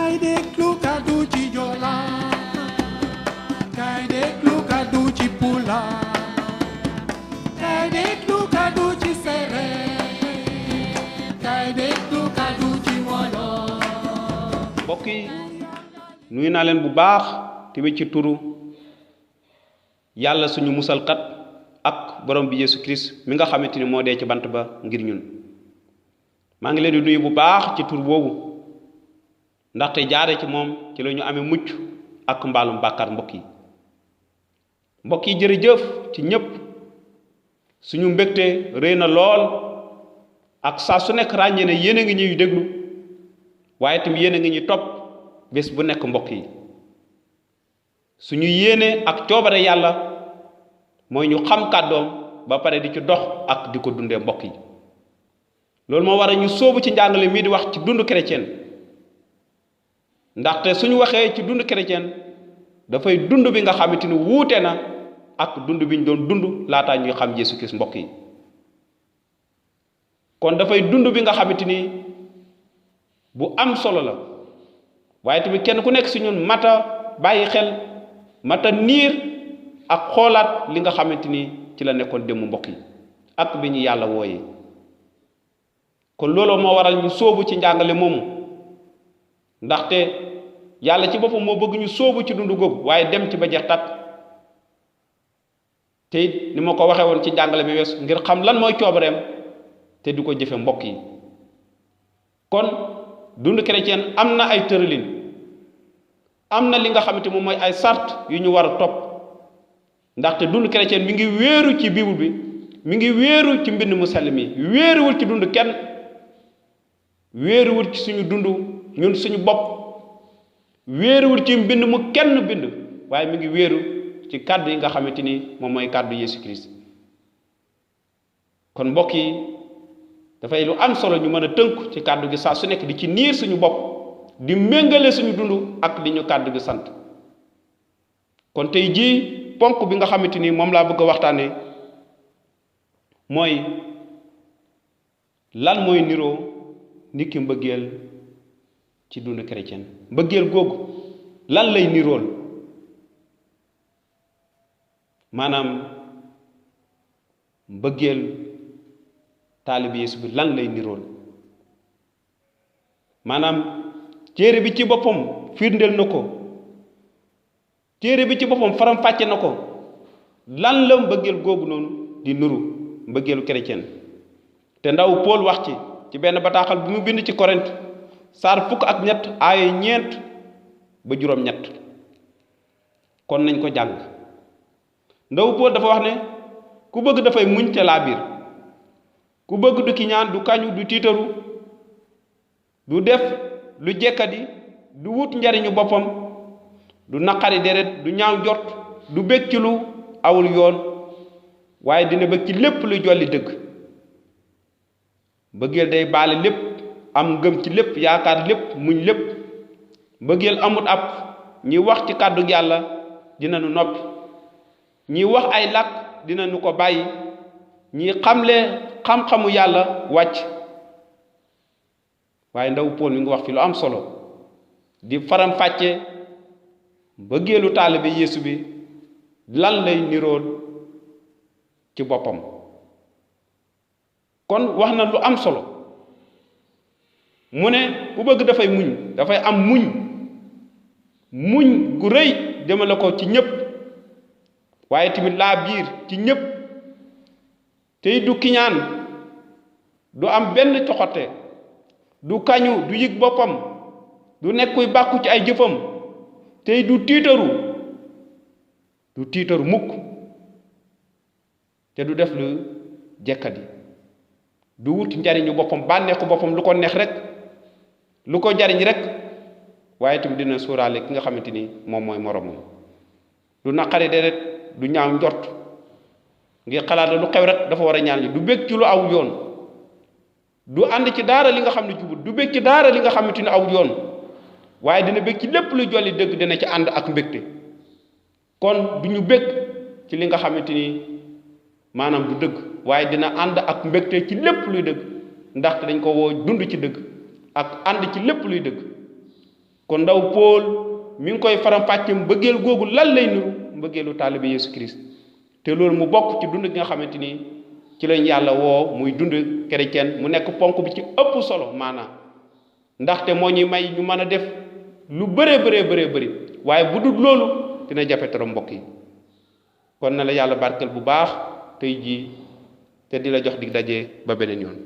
Kay déglu kàddu ci Joola, kay déglu kàddu ci Pulaar, kay déglu kàddu ci Séeréer, kay déglu kàddu ci Wolof. mbokk yi nuyu naa leen bu baax tamit ci turu yàlla suñu musalkat ak borom bi Yesu Christ mi nga xamante ni moo dee ci bant ba ngir ñun. maa ngi leen di nuyu bu baax ci tur boobu ndaxte jaare ci moom ci la ñu amee mucc ak mbaalum bàkkaar. mbokk yi jërëjëf ci ñépp. suñu mbégte rëy na lool ak saa su nekk ràññee ne yéen a ngi ñuy déglu waaye tamit yéen a ngi ñuy topp bés bu nekk. mbokk yi suñu yéene ak coobare yàlla mooy ñu xam kàddoom ba pare di ci dox ak di ko dundee. mbokk yi loolu moo war a ñu sóobu ci njàngale mii di wax ci dund chrétien, ndaxte suñu waxee ci dund chrétien dafay dund bi nga xamante ni wuute na ak dund bi ñu doon dund laataa ñuy xam Yesu Christ. mbokk yi kon dafay dund bi nga xamante ni bu am solo la, waaye tamit kenn ku nekk si ñun mata bàyyi xel, mata niir ak xoolaat li nga xamante ni ci la nekkoon démb. mbokk yi ak bi ñu yàlla wooyee. kon loolu moo waral ñu sóobu ci njàngale moomu, ndaxte yàlla ci boppam moo bëgg ñu sóobu ci dundu googu waaye dem ci ba jeex tàkk. te it ni ma ko waxee woon ci njàngale bi wees ngir xam lan mooy coobareem te du ko jëfe. mbokk yi kon dund chrétien am na ay tëralin, am na li nga xamante moom mooy ay sart yu ñu war a topp, ndaxte dund chrétien mi ngi wéeru ci bible bi, mi ngi wéeru ci mbind mu sell mi, wéeruwul ci dund kenn, wéeruwul ci suñu dund ñun suñu bopp, wéeruwul ci mbind mu kenn bind, waaye mi ngi wéeru ci kàddu yi nga xamante ni moom mooy kàddu Yesu Christ. kon mbokk yi dafay lu am solo ñu mën a tënku ci kàddu gi saa su nekk di ci niir suñu bopp, di méngale suñu dund ak li ñu kàddu gi sant. kon tey jii ponk bi nga xamante ni moom laa bëgg a waxtaanee mooy lan mooy niroo nit ki mbëggeel ci dund chrétien. mbëggeel googu lan lay nirool, maanaam mbëggeel taalibe Yeesu bi lan lay nirool. maanaam téere bi ci boppam firndeel na ko, téere bi ci boppam faram-fàcce na ko lan la mbëggeel googu noonu di nuru mbëggeelu chrétien. te ndaw Paul wax ci benn bataaxal bu mu bind ci Korint saar 1 aaya 4 ba juróom-ñett. kon nañ ko jàng. ndaw Paul dafa wax ne ku bëgg dafay muñ te laa biir, ku bëgg du kiñaan, du kañu, du tiitaru, du def lu jekkadi, du wut njariñu boppam, du naqari deret, du ñaaw jot, du bég ci lu awul yoon, waaye dina bëgg ci lépp luy jolli dëgg. mbëggeel day baale lépp, am ngëm ci lépp, yaakaar lépp, muñ lépp. mbëggeel amut ab ñi wax ci kàddu yàlla dina nu noppi, ñi wax ay làkk dina nu ko bàyyi, ñi xamle xam-xamu yàlla wàcc. waaye ndaw Pool mi ngi wax fi lu am solo di faram-fàcce mbëggeelu taalibe Yeesu bi lan lay nirool ci boppam. kon wax na lu am solo, mu ne ku bëgg dafay muñ, dafay am muñ gu rëy jëmale ko ci ñépp, waaye tamit laa biir ci ñépp, tey du kiñaan, du am benn coxote, du kañu, du yëg boppam, du nekkuy bàkku ci ay jëfam, tey du tiitaru mukk, te du def lu jekkadi, du wut njariñu boppam, bànneexu boppam, lu ko neex rek, lu ko jariñ rek, waaye tamit dina sóoraale ki nga xamante ni moom mooy moromam. du naqari deret, du ñaaw njort ngir xalaat la lu xew rek dafa war a ñaan li, du bég ci lu aw yoon, du ànd ci daara li nga xam ne jubut, du bég ci daara li nga xamante ni aw yoon, waaye dina bég ci lépp lu jolli dëgg, dina ci ànd ak mbégte. kon du ñu bég ci li nga xamante ni maanaam du dëgg, waaye dina ànd ak mbégte ci lépp luy dëgg, ndaxte dañ ko woo dund ci dëgg ak ànd ci lépp luy dëgg. kon ndaw Paul mi ngi koy faram-fàcce mbëggeel googu lan lay nuru mbëggeelu taalibe Yeesu Christ te loolu mu bokk ci dund gi nga xamante ni ci lañ yàlla woo muy dund chrétien mu nekk ponk bi ci ëpp solo maanaam ndaxte moo ñuy may ñu mën a def lu bëri waaye bu dul loolu dina jafe trop mbokk yi kon na la yàlla barkeel bu baax tey jii te di la jox dig daje ba beneen yoon